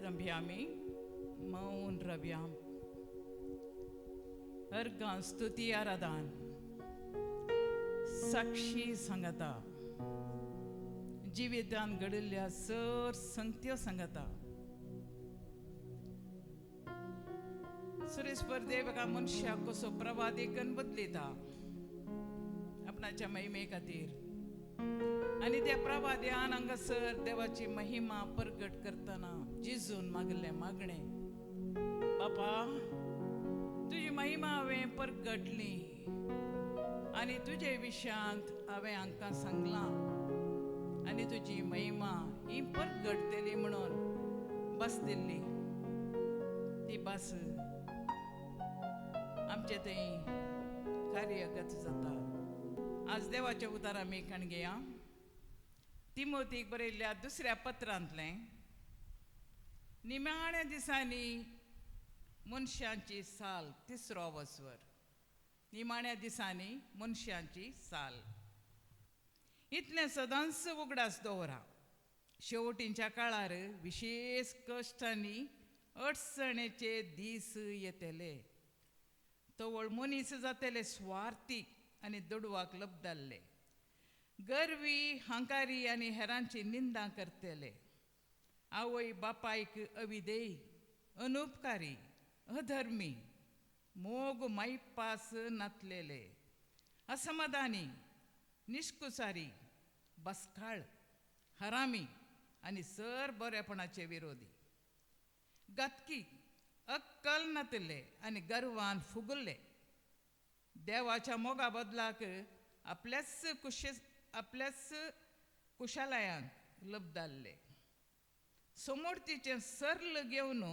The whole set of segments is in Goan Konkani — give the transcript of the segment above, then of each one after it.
थोडे दंभी आमी मौन रव्या अर्गां स्तुती आराधन साक्षी सांगता जिवितान घडिल्ल्या सर संगत्यो सांगता. सुरेश्वर देव एका मनशाक कसो प्रवादिकन बदलिता आपणाच्या महिमे खातीर आनी त्या प्रवाद्यान हांगासर देवाची महिमा प्रगट करतना जिजून मागलें मागणें, बापा तुजी महिमा हांवें परगटली आनी तुजे विशयांत हांवें हांकां सांगलां आनी तुजी महिमा ही परगटतली म्हणून बस दिल्ली ती बस आमचे थंय कार्यगत जाता. आज देवाच्या उतार आमी कणगेया तिमोतीक बरयल्ल्या दुसऱ्या पत्रांतलें निमाण्या दिसांनी मनशांची साल, तिसरो वस्वर. निमाण्या दिसांनी मनशांची साल. इतलें सदांच उगडास दवरा, शेवटींच्या काळार विशेश कश्ट आनी अडचणेचे दीस येतले. तवळ मनीस जातले स्वार्थी आनी दुडवाक लब्दाल्ले, गर्वी हांकारी आनी हेरांची निंदा करतले, आवय बापायक अविदेयी, अनुपकारी, अधर्मी, मोग मायपास नातलेले, असमाधानी, निष्कुसारी, बसकाळ, हरामी आनी सर बरेपणाचे विरोधी, घातकी, अक्कल नातले आनी गर्वान फुगुल्ले, देवाच्या मोगा बदलाक आपल्याच कुशालयांक लब्दाल्ले, समोरतीचें सर्ल घेवन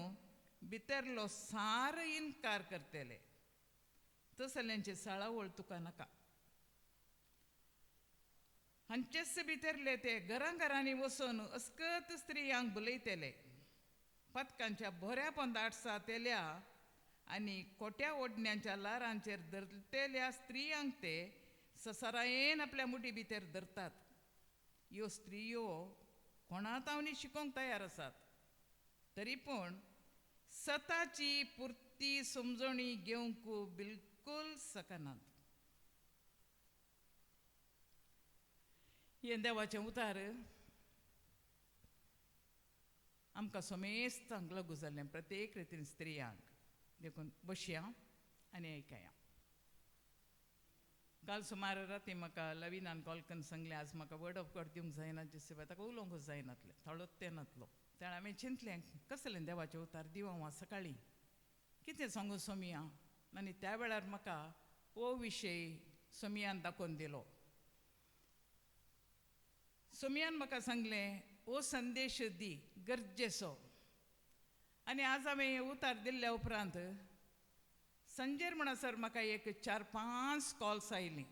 भितरलो सार इनकार करतले, तसल्यांचे साळावळ तुका नाका. हांचेच भितरले ते घरां घरांनी वचून अस्कत स्त्रियांक बुलयतले, पदकांच्या बऱ्या पंदाटसा तेल्या आनी कोट्या ओडण्यांच्या लारांचेर धरतल्या स्त्रियांक ते ससारायेन आपल्या मुठी भितर धरतात. ह्यो स्त्रियो कोणातावनी शिकोवंक तयार आसात, तरी पूण सताची पुरती समजणी घेवंक बिलकुल शकनात. हें देवाचें उतार आमकां समेस्तांक लागू जाल्लें, प्रत्येक रितीन स्त्रियांक. देखून बसया आनी आयकया. काल सुमार राती म्हाका लवीनान कॉल करून सांगलें, आज म्हाका वर्ड ऑफ गॉड दिवंक जायना, जिसे ताका उलोवंकूच जायनातलें, थोडोच तें नातलो. तेणें हांवें चिंतलें कसलें देवाचें उतार दिवं हांव सकाळीं, कितें सांगू सोमिया. आनी त्या वेळार म्हाका हो विशय सोमियान दाखोवन दिलो. सोमियान म्हाका सांगलें हो संदेश दी गरजेचो. आनी आज हांवें उतार दिल्ल्या उपरांत संजेर म्हणसर म्हाका एक 4-5 कॉल्स आयलीं.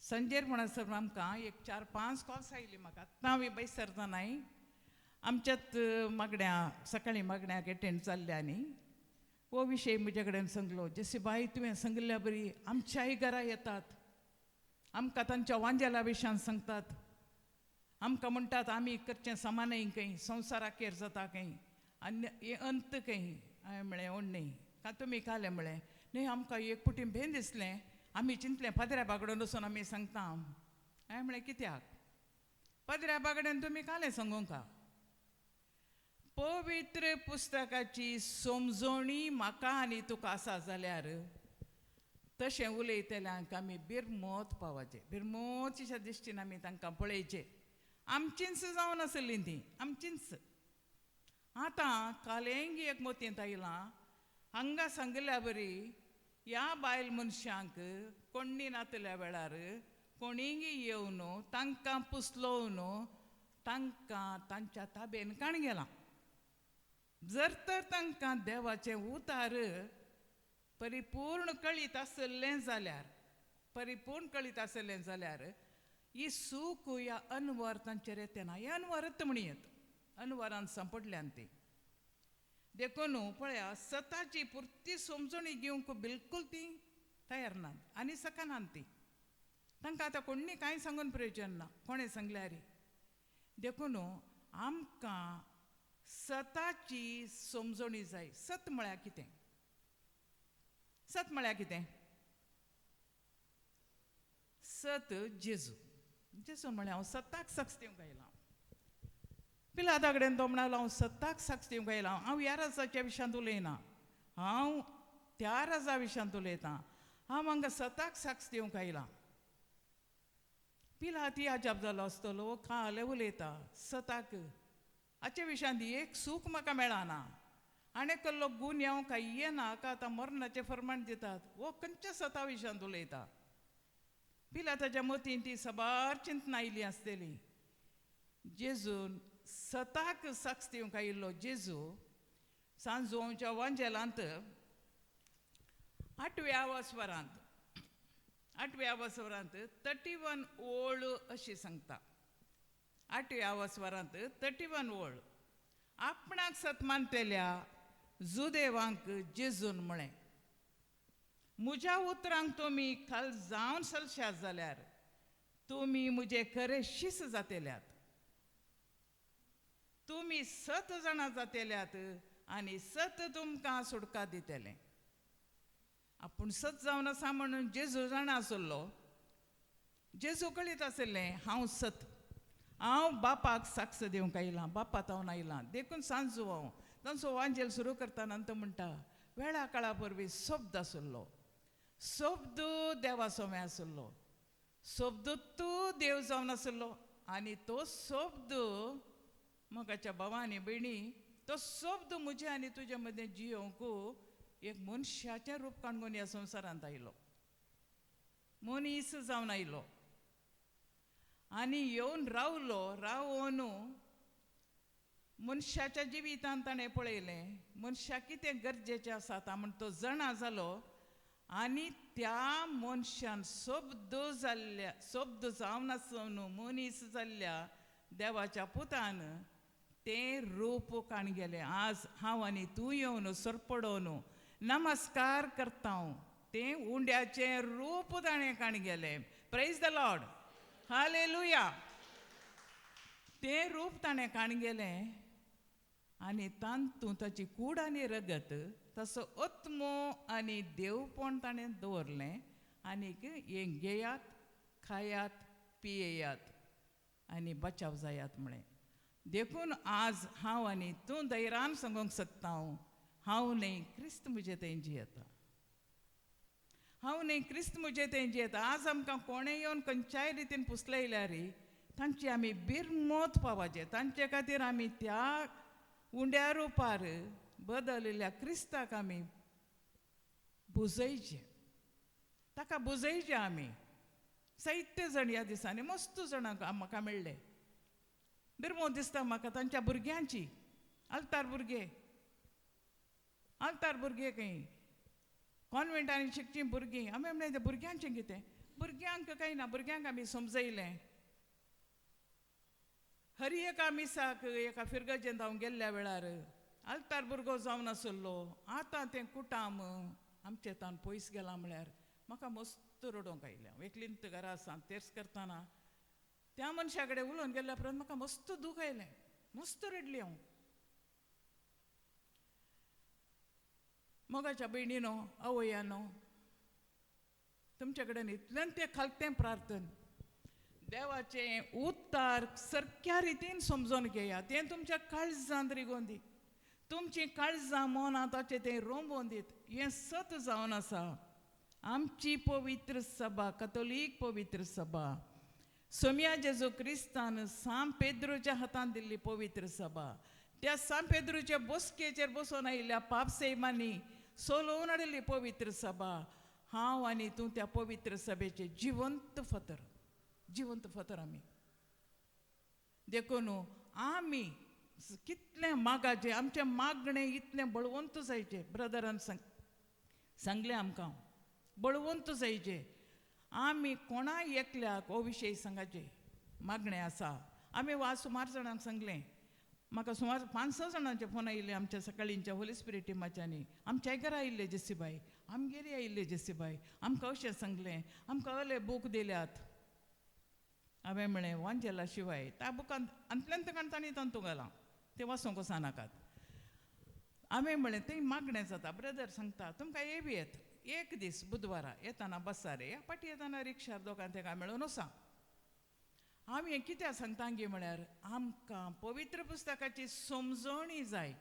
संजेर म्हणसर आमकां एक 4-5 कॉल्स आयलीं म्हाका. आतां हांवें बैसरता नाय, आमच्याच मागण्या सकाळीं मागण्याक एटेंड जाल्ल्या आनी हो विशय म्हजे कडेन सांगलो. जशी बाय तुवें सांगिल्ल्या बरी आमच्याय घरा येतात, आमकां तांच्या वांजेला विशयान सांगतात, आमकां म्हणटात आमी करचें समानय खंय, संवसाराकेर जाता खंय आनी हें अंत खंय. हांवें म्हळें ओडणी का तुमी कालें म्हळें न्हय, आमकां एक पुटी भेन दिसलें, आमी चिंतलें पाद्र्या बागडून वचून आमी सांगता. हांवें म्हळें कित्याक पाद्र्या बागड्यान तुमी कालें सांगूंक? पवित्र पुस्तकाची समजोणी म्हाका आनी तुका आसा जाल्यार तशें उलयतल्यांक आमी बिरमोत पावाचें, बिरमोतच्या दृश्टीन आमी तांकां पळयचें. आमचींच जावन आसलीं तीं, आमचींच. आतां कालेंगी एक मोतयेंत आयलां, हांगा सांगिल्ल्या बरी ह्या बायल मनशांक कोण्णी नातल्या वेळार कोणीय येवन तांकां पुसलोवन तांकां तांच्या ताबेन काण गेलां. जर तर तांकां देवाचें उतार परिपूर्ण कळीत आसलें जाल्यार, परिपूर्ण कळीत आसलें जाल्यार ही सूख ह्या अनवर तांचेर येते ना, हे अनवरत म्हणयेत, अनवरान सांपडल्यान ती. देखून पळया सताची पुरती समजणी घेवंक बिलकूल ती तयार नात आनी शकनात ती. तांकां आतां कोणी कांय सांगून प्रयोजन ना, कोणें सांगल्यार. देखून आमकां सताची समजणी जाय. सत म्हळ्यार कितें? सत म्हळ्यार कितें? सत जेजू. जेजू म्हळ्यार हांव सताक साक्ष दिवंक आयलां. पिलाता कडेन तो म्हणालो हांव सताक साक्ष दिवंक आयलां. हांव ह्या राजाच्या विशयांत उलयना, हांव त्या राजा विशयांत उलयतां. हांव हांगा सताक साक्ष दिवंक आयलां. पिलात अजाप जालो आसतलो, खाले उलयता सताक, हाचे विशयांत एक सूख म्हाका मेळना. आनी कसलो गुन्यांव काय येना, हाका आतां मरणाचें फर्माण दितात, हो खंयच्या सता विशयांत उलयता. पिलाताच्या मतीन ती साबार चिंतना आयली आसतली. जेजून सताक साक्ष दिवंक आयिल्लो जेजू सांजोवच्या वांजेलांत 8व्या वसवरांत 8व्या वसवरांत 31 ओळ अशी सांगता. 8व्या वसवरांत 31 ओळ. आपणाक सत मानतेल्या जुदेवांक जेजून म्हळें, म्हज्या उतरांक तुमी खाल जावन चलशात जाल्यार तुमी म्हजे खरे शीस जातेल्यात, तुमी सत जाणां जातेल्यात आनी सत तुमकां सुटका दितलें. आपूण सत जावन आसा म्हणून जेजू जाणा आसलो. जेजू कळीत आशिल्लें हांव सत, हांव बापाक साक्ष दिवंक आयलां, बापा तावन आयलां. देखून सांजू हांव तांचो वांजेल सुरू करतना तो म्हणटा, वेळा काळा परवी शब्द आसलो, शब्द देवा सोमे आसलो, शब्द तूं देव जावन आसलो आनी तो शब्द मोगाच्या भावा आनी भयणी, तो शब्द म्हजे आनी तुजे मदें जियोवंक एक मनशाचें रूप काडून ह्या संवसारांत आयलो, मनीस जावन आयलो आनी येवन रावलो. रावोन मनशाच्या जिवितांत ताणें पळयलें मनशाक कितें गरजेचें आसा ता म्हण तो जाणा जालो आनी त्या मनशान शब्द जाल्ल्या, शब्द जावन आसून मनीस जाल्ल्या देवाच्या पुतान तें रूप काण गेलें. आज हांव आनी तूं येवन सरपडोवन नमस्कार करता, तें उंड्याचें रूप ताणें काण गेलें. Praise the Lord, hallelujah. तें रूप ताणें काण गेलें आनी तातूंत ताची कूड आनी रगत, तसो आत्मो आनी देवपण ताणें दवरलें आनीक हें घेयात, खायात, पियेयात आनी बचाव जायात म्हळें. देखून आज हांव आनी तूं धैर्यान सांगूंक शकता, हांव न्हय क्रिस्त म्हजे थंय जियेता, हांव न्हय क्रिस्त म्हजे थंय जियेता. आज आमकां कोणें येवन खंयच्याय रितीन पुसलयल्यार तांची आमी बिरमोत पावाचें. तांचे खातीर आमी त्या उंड्या रुपार बदलिल्ल्या क्रिस्ताक आमी बुजयचें, ताका बुजयचें आमी. साहित्य जाण ह्या दिसांनी मस्त जाणांक म्हाका मेळ्ळे. बिरमोत दिसता म्हाका तांच्या भुरग्यांची, आल्तार भुरगे, आल्तार भुरगे खंय कॉन्वेंटांनी शिकचीं भुरगीं. आमी म्हणलें तें भुरग्यांचें कितें, भुरग्यांक कांय ना, भुरग्यांक आमी समजयलें. हर एका मिसाक एका फिरगजेंत हांव गेल्ल्या वेळार आल्तार भुरगो जावन आसलो, आतां तें कुटाम आमचें तान पयस गेलां म्हळ्यार म्हाका मस्त रडोवंक आयलें. हांव एकलींत घरा आसा तेर्स करतना त्या मनशा कडेन उलोवन गेल्ल्या उपरांत म्हाका मस्त दूख आयलें, मस्त रडली हांव. मोगाच्या भयणीनो, आवयानो, तुमचे कडेन इतल्यान तें खालतें प्रार्थन, देवाचें उतार सारक्या रितीन समजून घेया. तें तुमच्या काळजांत रिगोवन दी, तुमचीं काळजां मनां ताचें तें रोंबोवन दीत. हें सत जावन आसा. आमची पवित्र सभा, कथोलीक पवित्र सभा, सोम्या जेजू क्रिस्तान सांत पेद्रूच्या हातान दिल्ली पवित्र सभा, त्या सांत पेद्रूच्या बसकेचेर बसोवन आयिल्ल्या पापसेमांनी सोलोवन हाडिल्ली पवित्र सभा, हांव आनी तूं त्या पवित्र सभेचे जिवंत फातर, जिवंत फातर आमी. देखून आमी कितलें मागाचें, आमचें मागणें इतलें बळवंत जायचें. ब्रदरान सांगलें आमकां बळवंत जायचें. आमी कोणाय एकल्याक हो विशय सांगाचें मागणें आसा. आमी वा सुमार जाणांक सांगलें, म्हाका सुमार 5-6 जाणांचे फोन आयिल्ले आमच्या सकाळींच्या होली स्पिरीट टिमाच्यांनी. आमच्याय घरा आयिल्ले जेसीबाय, आमगेर आयिल्ले जेसीबाय, आमकां अशें सांगलें, आमकां अले बूक दिल्यात. हांवें म्हळें वांजेला शिवाय त्या बुकांत आंतल्यान तांणी तांतू घालां, तें वचोंक वचनाकात. हांवें म्हळें थंय मागणें जाता, ब्रदर सांगता तुमकां येवी येत एक दीस बुधवारा येताना बसार या फाटीं येताना रिक्षार दोगां तेका मेळून वसा. हांव हें कित्याक सांगता गे म्हळ्यार आमकां पवित्र पुस्तकाची समजणी जाय,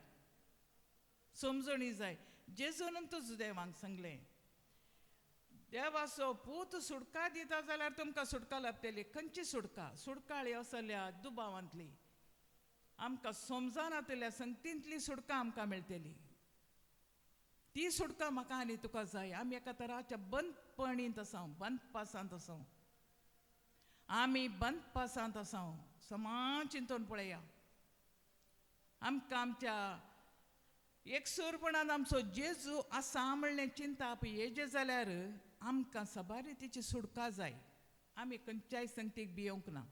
समजणी जाय. जेजून तुज देवांक सांगलें, देवाचो पूत सुटका दिता जाल्यार तुमकां सुटका लाभतली. खंयची सुटका? सुटकाळी असल्या दुबावांतली, आमकां समजनातल्या संगतींतली सुटका आमकां मेळटली. ती सुटका म्हाका आनी तुका जाय. आमी एका तराच्या बंदपणींत आसा, बंदपासांत आसा, आमी बंदपासांत आसा. समान चिंतून पळया, आमकां आमच्या एकसूरपणान आमचो जेजू आसा म्हणलें चिंताप येजें जाल्यार आमकां साबार रितीची सुटका जाय. आमी खंयच्याय संगतीक भियोंक ना.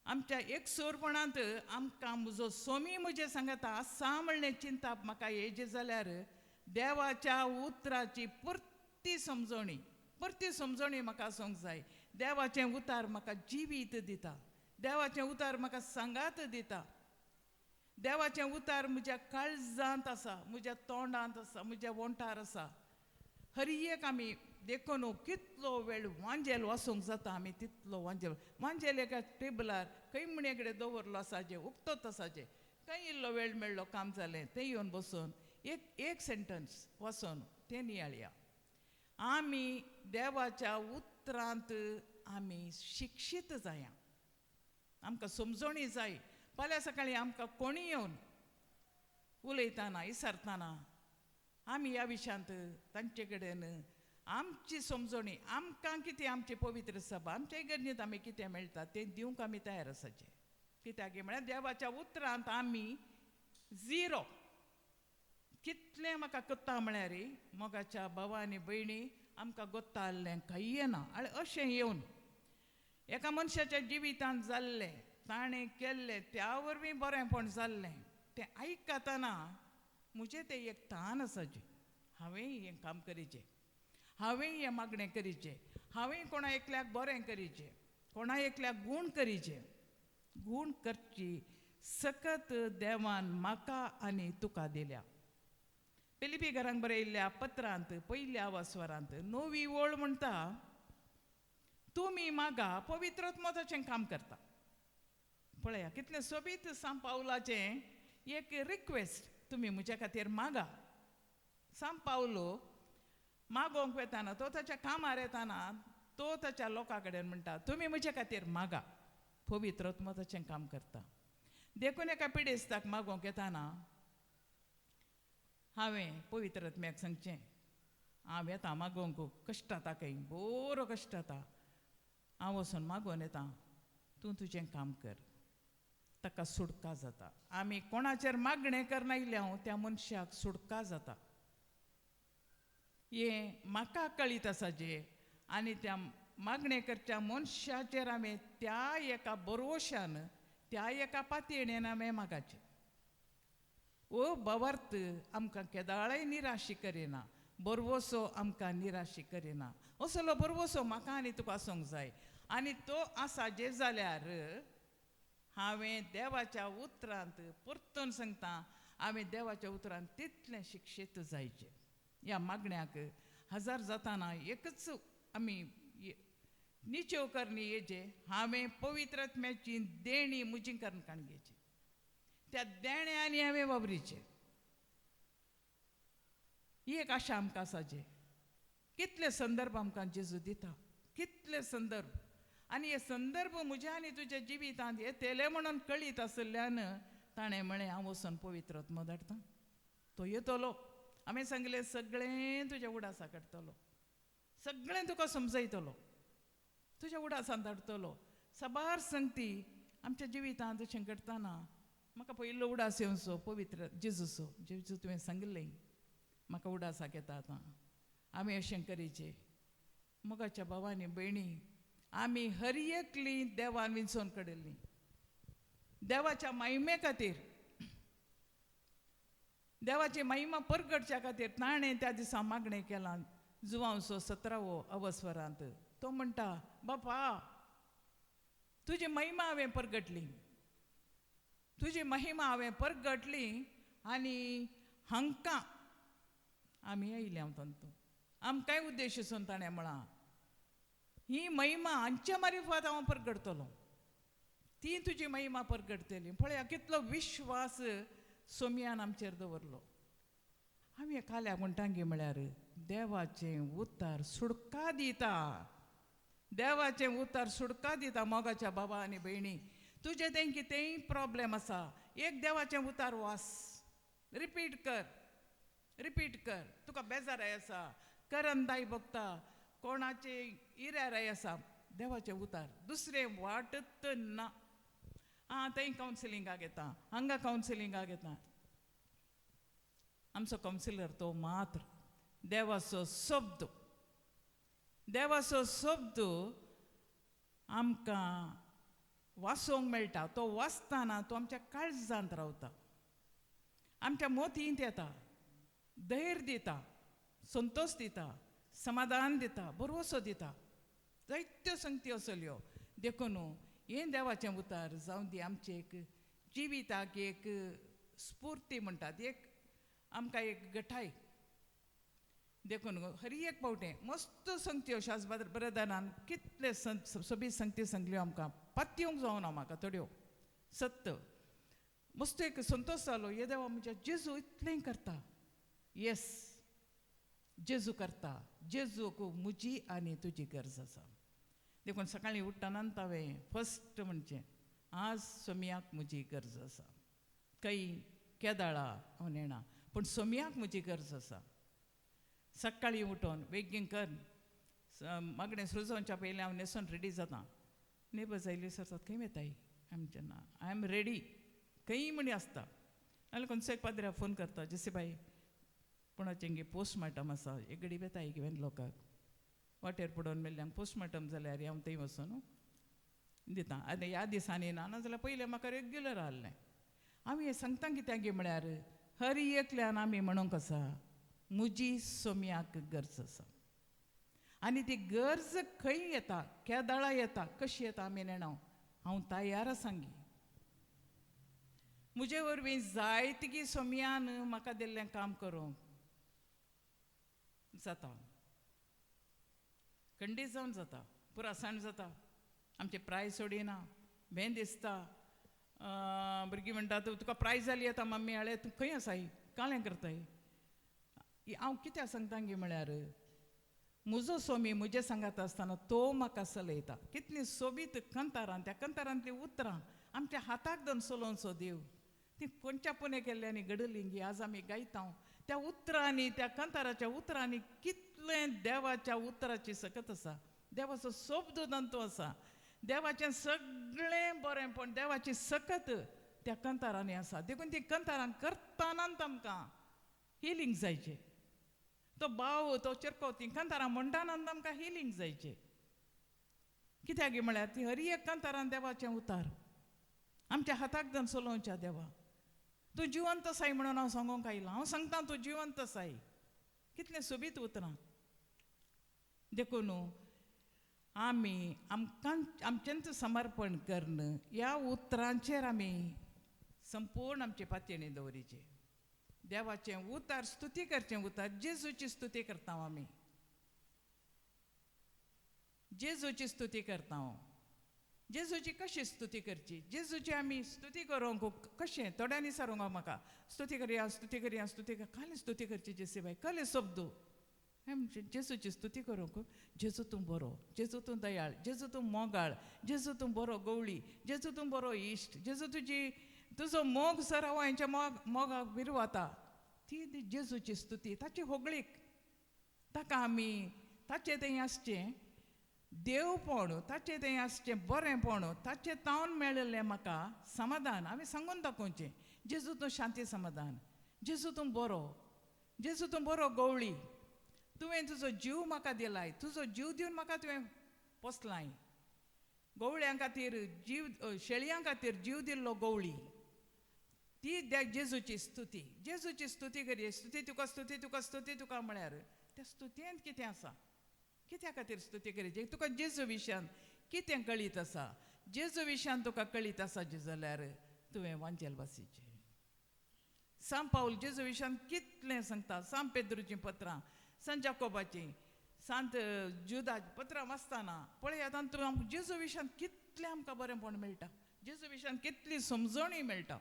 आमच्या एकसूरपणांत आमकां म्हजो सोमी म्हजें सांगता आसा म्हणलें चिंताप म्हाका येजें जाल्यार देवाच्या उतराची परती समजणी, परती समजणी म्हाका आसूंक जाय. देवाचें उतार म्हाका जिवीत दिता, देवाचें उतार म्हाका सांगात दिता, देवाचें उतार म्हज्या काळजांत आसा, म्हज्या तोंडांत आसा, म्हज्या वोंठार आसा. हर एक आमी देखून कितलो वेळ वांजेल वाचूंक जाता, आमी तितलो वांजेल वांजेल एका टेबलार खंय म्हणे कडेन दवरलो आसाचें, उक्तोच आसाचें, खंय इल्लो वेळ मेळ्ळो काम जालें तें येवन बसून एक एक सेंटन्स वाचून तें नियाळया. आमी देवाच्या उतरांत आमी शिक्षीत जाया, आमकां समजणी जाय. फाल्यां सकाळीं आमकां कोणी येवन उलयतना विचारतना आमी ह्या विशयांत तांचे कडेन आमची समजणी, आमकां कितें आमची पवित्र सभा आमच्या इगर्जेंत आमी कितें मेळटा तें दिवंक आमी तयार आसाचें. कित्याक म्हळ्यार देवाच्या उतरांत आमी झिरो. कितलें म्हाका कोत्ता म्हळ्यार मोगाच्या भावा आनी भयणी आमकां गोत्ता आहलें कांय येना. आनी अशें येवन एका मनशाच्या जिवितांत जाल्लें, ताणें केल्लें, त्या वरवीं बरेंपण जाल्लें तें आयकतना म्हजें तें एक तान आसाचें, हांवें हें काम करीचें, हांवें हें मागणें करीचें, हांवें कोणा एकल्याक बरें करीचें, कोणा एकल्याक गूण करीचें. गूण करची सकत देवान म्हाका आनी तुका दिल्या. फिलिपी घरांक बरयल्ल्या पत्रांत पयल्या वस्वरांत 9वी ओळ म्हणटा, तुमी मागा पवित्र आत्मोताचें काम करता. पळया कितलें सोबीत सांत पावलाचें एक रिक्वेस्ट, तुमी म्हज्या खातीर मागा. सांत पावलो मागोवंक वेताना, तो ताच्या कामार येताना तो ताच्या लोकां कडेन म्हणटा, तुमी म्हज्या खातीर मागा, पवित्र आत्मो ताचें काम करता. देखून एका पिडेस्ताक मागोवंक येताना हांवें पवित्र आत्म्याक सांगचें, हांव येता मागोवंक, कश्ट जाता, खंय बरो कश्ट जाता, हांव वचून मागोवन येता, तूं तुजें काम कर. ताका सुटका जाता. आमी कोणाचेर मागणें करनायिल्लें हांव त्या मनशाक सुटका जाता. हें म्हाका कळीत आसा जें, आनी त्या मागणें करच्या मनशाचेर हांवें त्या एका बरोवशान, त्या एका पातयेणेन हांवें मागाचें. ओ भावार्थ आमकां केदाळय निराशी करिना, बरवसो आमकां निराशी करिना. असलो बरवसो म्हाका आनी तुका आसूंक जाय. आनी तो आसा जे जाल्यार हांवें देवाच्या उतरांत परतून सांगता, हांवें देवाच्या उतरांत तितलें शिक्षीत जायचें. ह्या मागण्याक हजार जाताना एकच आमी निचेव करणी येचे, हांवें पवित्र आत्म्याची देणी म्हजी करून काडून घेवची, त्या देण्यांनी हांवें वावरीचें. ही एक आशा आमकां आसाचे. कितले संदर्भ आमकां जेजू दिता, कितले संदर्भ. आनी हे संदर्भ म्हज्या आनी तुज्या जिवितांत येतले म्हणून कळीत आशिल्ल्यान ताणें म्हळें, हांव वचून पवित्र आत्मो धाडटा, तो येतलो. हांवें सांगलें सगळें तुज्या उडासा काडटलो, सगळें तुका समजयतलो, तुज्या उडासान धाडटलो. साबार संगती आमच्या जिवितांत अशें घडटना म्हाका पयलो उडास येवचो पवित्र जेजूचो. जेजू तुवें सांगिल्लें म्हाका उडासाक येता आतां, आमी अशें करीचें. मोगाच्या भावांनी भयणी, आमी हर एकली देवान विंचोवन काडिल्ली देवाच्या महिमे खातीर, देवाची महिमा परगटच्या खातीर ताणें त्या दिसा मागणें केलां. जुवांवचो 17वो अवस्वरांत तो म्हणटा, बापा तुजी महिमा हांवें परगटली, तुजी महिमा हांवें परगटली आनी हांकां आमी आयल्या तांतू आमकांय उद्देश आसून ताणें म्हळां ही महिमा हांच्या मारिफात हांव परगटतलो, ती तुजी महिमा परगटतली. पळया कितलो विश्वास सोमयान आमचेर दवरलो. आमी काल्या म्हणटांगी म्हळ्यार देवाचें उतार सुडका दिता, देवाचें उतार सुडका दिता. मोगाच्या बाबा आनी भयणी, तुजें तें कितेंय प्रोब्लेम आसा, एक देवाचें उतार वास, रिपीट कर, रिपीट कर. तुका बेजाराय आसा, करंदाय भोगता, कोणाचे इराराय आसा, देवाचें उतार, दुसरें वाटत ना. आं थंय कावन्सिलिंगाक येता, हांगा कावन्सिलिंगाक येता. आमचो कावन्सिलर तो मात्र देवाचो शब्द, देवाचो शब्द आमकां वाचोंक मेळटा. तो वाचतना तो आमच्या काळजांत रावता, आमच्या मोतींत येता, धैर्य दिता, संतोश दिता, समाधान दिता, भरवसो दिता. जायत्यो संगती असल्यो. देखून हें देवाचें उतार जावं दी आमचें एक जिविताक एक स्फूर्ती म्हणटात, एक आमकां एक गठाय. देखून हरी एक पावटें मस्त संगत्यो शासबाद ब्रदरान कितले सोबीत संगती सांगल्यो आमकां, पातयेवंक जावना म्हाका थोड्यो सत्त. मस्त एक संतोश जालो, हे देवा म्हज्या जेजू इतलें करता. येस, जेजू करता, जेजूक म्हजी आनी तुजी गरज आसा. देखून सकाळीं उठ्ठना हांवें फस्ट म्हणचें आज सोमयाक म्हजी गरज आसा. खंय केदाळा हांव नेणा, पूण सोमयाक म्हजी गरज आसा. सकाळीं उठोन बेगीन कर, मागणें सुरू जावच्या पयलीं हांव न्हेसून रेडी जाता. नेबर्स आयली सरतात, खंय वेताय? आमचें ना, I am ready खंय म्हणी आसता. नाल्यार खंयचो एक पाद्र्याक फोन करता, जसे बाय कोणाचें पोस्टमार्टम आसा, एक घडी वेताय कितें लोकांक वाटेर पडोवन मेल्ल्यांक पोस्टमार्टम जाल्यार हांव थंय वचून दिता. आतां ह्या दिसांनी ना, नाजाल्यार पयलें म्हाका रेग्युलर आहलें. हांव हें सांगता कित्याक म्हळ्यार हर एकल्यान आमी म्हणूंक आसा म्हजी सोमयाक गरज आसा. आनी ती गरज खंय येता, केदाळा येता, कशी येता आमी नेणा. हांव तयार आसा गी, म्हजे वरवीं जायती सोमयान म्हाका दिल्लें काम करूंक जाता, खंडीत जावन जाता, पुरासाण जाता. आमचें प्रायज सोडिना, भें दिसता. भुरगीं म्हणटा तुका प्रायज जाली येता मम्मी, हाळे तूं खंय आसाय, कालें करताय. हांव कित्याक सांगता गी म्हळ्यार म्हजो सोमी म्हजें सांगात आसतना तो म्हाका चलयता. कितलीं सोबीत कंतारां, त्या कंतारांतलीं उतरां आमच्या हाताक धरून चलोवचो देव. ती कोणच्या पुणे केल्ल्यानी घडली गी आज आमी गायता. त्या उतरांनी, त्या कंताराच्या उतरांनी कितलें देवाच्या उतराची सकत आसा, देवाचो शब्द दंतो आसा, देवाचें सगळें बरेंपण, देवाची सकत त्या कंतारांनी आसा. देखून ती कंतारां करतानाच आमकां हिलींग जायचें. तो बाव, तो चेरको, ती कंतारां म्हणटानाच आमकां हिलींग जायचें. कित्याक म्हळ्यार ती हर एक कंतारान देवाचें उतार आमच्या हाताक धरून चलोवच्या देवा. तूं जिवंत आसाय म्हणून हांव सांगूंक आयलां, हांव सांगता तूं जिवंत आसाय. कितलें सोबीत उतरां. देखून आमी आमकां आमचेंच समर्पण करून ह्या उतरांचेर आमी संपूर्ण आमचे पातयेणी दवरिचें. देवाचें उतार स्तुती करचें उतार, जेजूची स्तुती करता आमी, जेजूची स्तुती करता. जेजूची कशी स्तुती करची, जेजूची आमी स्तुती करूंक कशें थोड्यांनी सारूंक म्हाका स्तुती करया, स्तुती करया, स्तुती कर, खाली स्तुती करची जेसी बाय, कले शब्द जेजूची स्तुती करूंक. जेजू तूं बरो, जेजू तूं दयाळ, जेजू तूं मोगाळ, जेजू तूं बरो गवळी, जेजू तूं बरो इश्ट, जेजू तुजी तुजो मोग सर हांव हेंच्या मोग मोगाक विरवाता. ती जेजूची स्तुती, ताची होगळीक, ताका आमी ताचें थंय आसचें देवपण, ताचें थंय आसचें बरेंपण, ताचें तावन मेळिल्लें म्हाका समाधान हांवें सांगून दाखोवचें. जेजू तूं शांती समाधान, जेजू तूं बरो, जेजू तूं बरो गवळी, तुवें तुजो जीव म्हाका दिलाय, तुजो जीव दिवन म्हाका तुवें पोसलाय. गवळ्यां खातीर जीव, शेळयां खातीर जीव दिल्लो गवळी, ती जेजूची स्तुती. जेजूची स्तुती करी, स्तुती तुका, स्तुती तुका, स्तुती तुका म्हळ्यार त्या स्तुतयेंत कितें आसा, कित्या खातीर स्तुती करीची तुका जेजू विशयान कितें कळीत आसा, जेजू विशयान तुका कळीत आसा जाल्यार तुवें वांजेल वासीचें. सांत पावल जेजू विशयान कितलें सांगता, सांत पेद्रूचीं पत्रां, सांत जाकोबाचीं, सांत जुदाचीं पत्रां वाचतना पळयात तातूंत आमकां जेजू विशयान कितलें आमकां बरेंपण मेळटा, जेजू विशयान कितली समजणी मेळटा,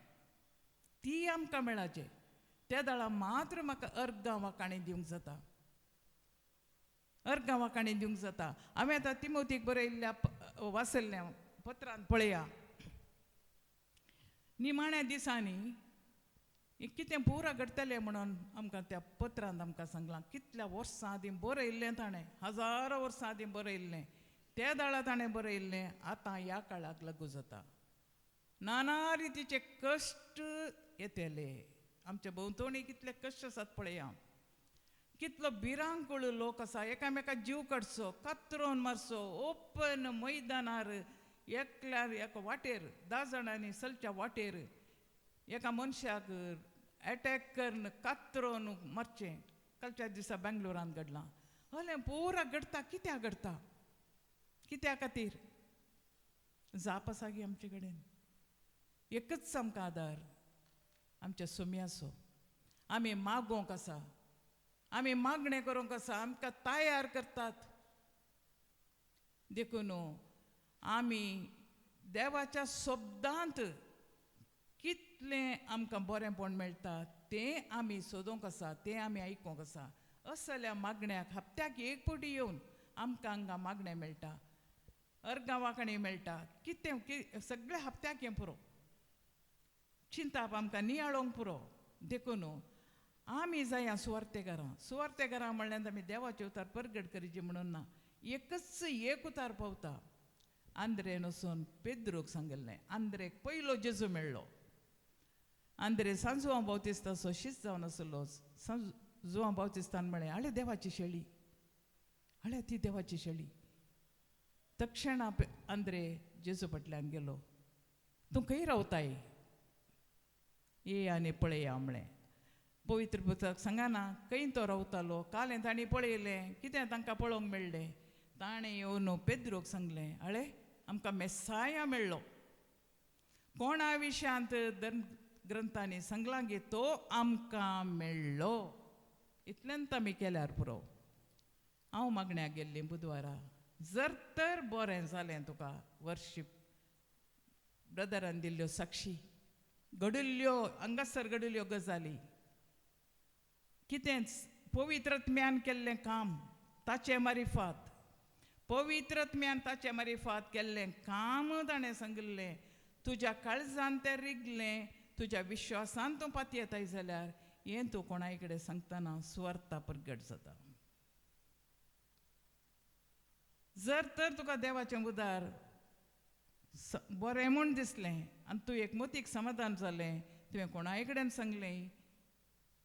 ती आमकां मेळाचें. त्या दळा मात्र म्हाका अर्गां वाकाणी दिवंक जाता, अर्गां वाकाणी दिवंक जाता. हांवें आतां तिमोतीक बरयल्ल्या वाचल्ल्या पत्रान पळया, निमाण्या दिसांनी कितें पुरा घडटलें म्हणून आमकां त्या पत्रांत आमकां सांगलां. कितल्या वर्सां आदीं बरयल्लें ताणें, हजारो वर्सां आदीं बरयल्लें, त्या दळा ताणें बरयल्लें, आतां ह्या काळाक लागू जाता. नाना रितीचे कश्ट येतले, आमच्या भोंवतणी कितले कश्ट आसात पळया, कितलो भिरांकूळ लोक आसा, एकामेका जीव काडचो, कातरोन मारचो, ओपन मैदानार एकल्यार एका वाटेर 10 जाणांनी चलच्या वाटेर एका मनशाक एटॅक करून कातरोन मारचें कालच्या दिसा बेंगलोरांत घडलां. हलें पुरा घडटा, कित्याक घडटा, कित्या खातीर? जाप आसा गी आमचे कडेन? एकच आमकां आदार आमच्या सोम्याचो. आमी मागोवंक आसा, आमी मागणें करूंक आसा, आमकां तयार करतात. देखून आमी देवाच्या शब्दांत कितलें आमकां बरेंपण मेळटा तें आमी सोदूंक आसा, तें आमी आयकूंक आसा. असल्या मागण्याक हप्त्याक एक फावटी येवन आमकां हांगा मागणें मेळटा, अर्गां वांकणी मेळटा, कितें सगळ्या हप्त्याक हें पुरो चिंताप आमकां नियाळोंक पुरो. देखून आमी जाया सुवार्तेकारां. सुवार्तेकारां म्हणल्यार आमी देवाचें उतार परगट करीचे म्हणून ना, एकच एक उतार पावता. आंद्रेन वचून पेद्रूक सांगिल्लें, आंद्रेक पयलो जेजू मेळ्ळो. आंद्रे सांत जुवांव बावतिस्ताचो शीत जावन आसलो. सांत जुवांव बावतिस्तान म्हळें, हाळे देवाची शेळी, हाळे ती देवाची शेळी. तक्षणा आंद्रे जेजू फाटल्यान गेलो. तूं खंय रावताय, ये आनी पळया म्हळें. पवित्र पुस्तक सांगना खंय तो रावतालो. कालें तांणी पळयलें, कितें तांकां पळोवंक मेळ्ळें. ताणें येवन पेद्रूक सांगलें, आळे आमकां मेसाया मेळ्ळो. कोणा विशयांत धर्म ग्रंथांनी सांगलां गी तो आमकां मेळ्ळो. इतल्यान आमी केल्यार पुरो. हांव मागण्याक गेल्लीं बुधवारा, जर तर बरें जालें तुका वर्शीप ब्रदरान दिल्ल्यो साक्षी घडिल्ल्यो, हांगासर घडिल्ल्यो गजाली, कितेंच पवित्रत्म्यान केल्लें काम ताचे मारिफात, पवित्रत्म्यान ताचे मारिफात केल्लें काम ताणें सांगिल्लें. तुज्या काळजान तें रिगलें, तुज्या विश्वासान तूं पातयेताय जाल्यार हें तूं कोणाय कडेन सांगतना सुवार्था परगट जाता. जर तर तुका देवाचें उदार बरें म्हूण दिसलें आनी तूं एक मतीक समाधान जालें, तुवें कोणाय कडेन सांगलें,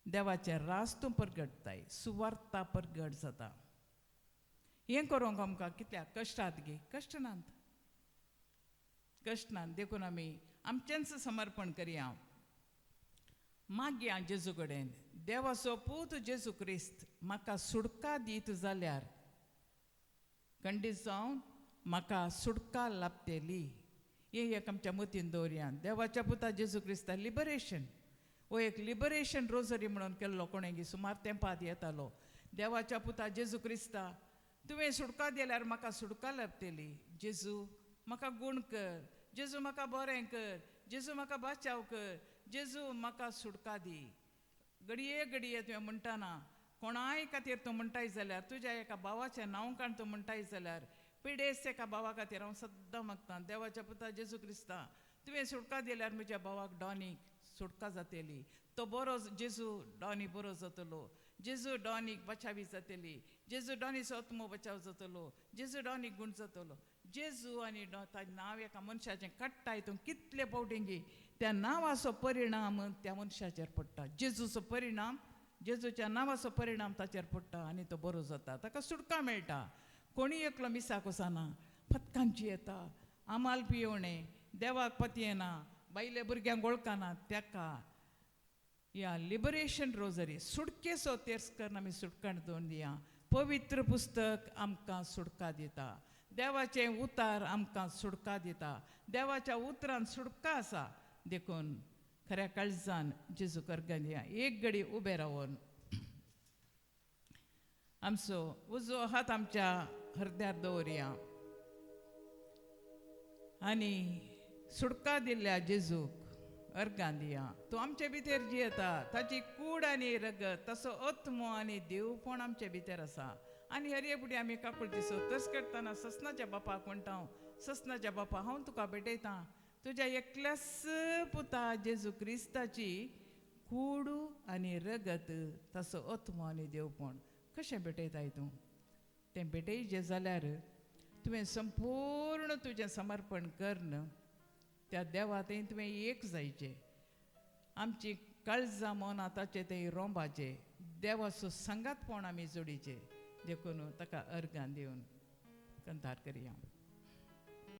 देवाचें रास तूं परगटताय, सुवार्था परगट जाता. हें करूंक आमकां कित्याक कश्टात गे? कश्ट नात, कश्ट नात. देखून आमी आमचेंच समर्पण करया, मागया जेजू कडेन, देवाचो पूत जेजू क्रिस्त म्हाका सुटका दीत जाल्यार खंडीत जावन म्हाका सुटका लाभतली. हें एक आमच्या मतीन दवरया. देवाच्या पुता जेजू क्रिस्ता लिबरेशन हो एक लिबरेशन रोजरी म्हणून केल्लो कोणें सुमार तेंपाद येतालो. देवाच्या पुता जेजू क्रिस्ता तुवें सुटका दिल्यार म्हाका सुटका लाभतली. जेजू म्हाका गूण कर, जेजू म्हाका बरें कर, जेजू म्हाका बाचाव कर, जेजू म्हाका सुटका दी. घडये घडये तुवें म्हणटाना कोणाय खातीर तूं म्हणटाय जाल्यार, तुज्या एका भावाचें नांव काण तूं म्हणटाय जाल्यार, पिडेस्त एका भावा खातीर हांव सद्दां मागतां, देवाच्या पुता जेजू क्रिस्ता तुवें सुटका दिल्यार म्हज्या भावाक डॉनीक सुटका जातली, तो बरो जेजू डॉनी बरो जातलो, जेजू डॉनीक बचावी जातली, जेजू डॉनीचो आत्मो बचाव जातलो, जेजू डॉनीक गूण जातलो. जेजू आनी ताजें नांव एका मनशाचें काडटाय तूं कितले फावटींगी त्या नांवाचो परिणाम त्या मनशाचेर पडटा. जेजूचो परिणाम, जेजूच्या नांवाचो परिणाम ताचेर पडटा आनी तो बरो जाता, ताका सुटका मेळटा. कोणी एकलो मिसाक वचना, फतकांची येता, आमाल पियोवणें, देवाक पतयेना, बायले भुरग्यांक वळखना, ताका ह्या लिबरेशन रोजरी सुटकेचो तेर्स करून आमी सुटकाण दवरून दिया. पवित्र पुस्तक आमकां सुटका दिता, देवाचें उतार आमकां सुटका दिता, देवाच्या उतरान सुटका आसा. देखून खऱ्या काळजान जेजू अर्गां दिया. एक घडी उबे रावन आमचो उजवो हात आमच्या हृदयार दवरया आनी सुटका दिल्ल्या जेजूक अर्गां दिया. तूं आमचे भितर जियेता, ताची कूड आनी रगत, तसो आत्मो आनी देवपण आमचे भितर आसा. आनी हर फुडें आमी काकूळ दिसो तस करतना ससनाच्या बापाक म्हणटा हांव, ससनाच्या बापा हांव तुका भेटयतां तुज्या एकल्याच पुता जेजू क्रिस्ताची कूड आनी रगत, तसो आत्मो आनी देवपण. कशें भेटयताय तूं? तें भेटयचें जाल्यार तुवें संपूर्ण तुजें समर्पण करून त्या देवा थंय तुवें एक जायचें. आमची काळजां मनां ताचे थंय रोंबाचें देवाचो सांगातपण आमी जोडीचें. देखून ताका अर्गां दिवन कंतार करया.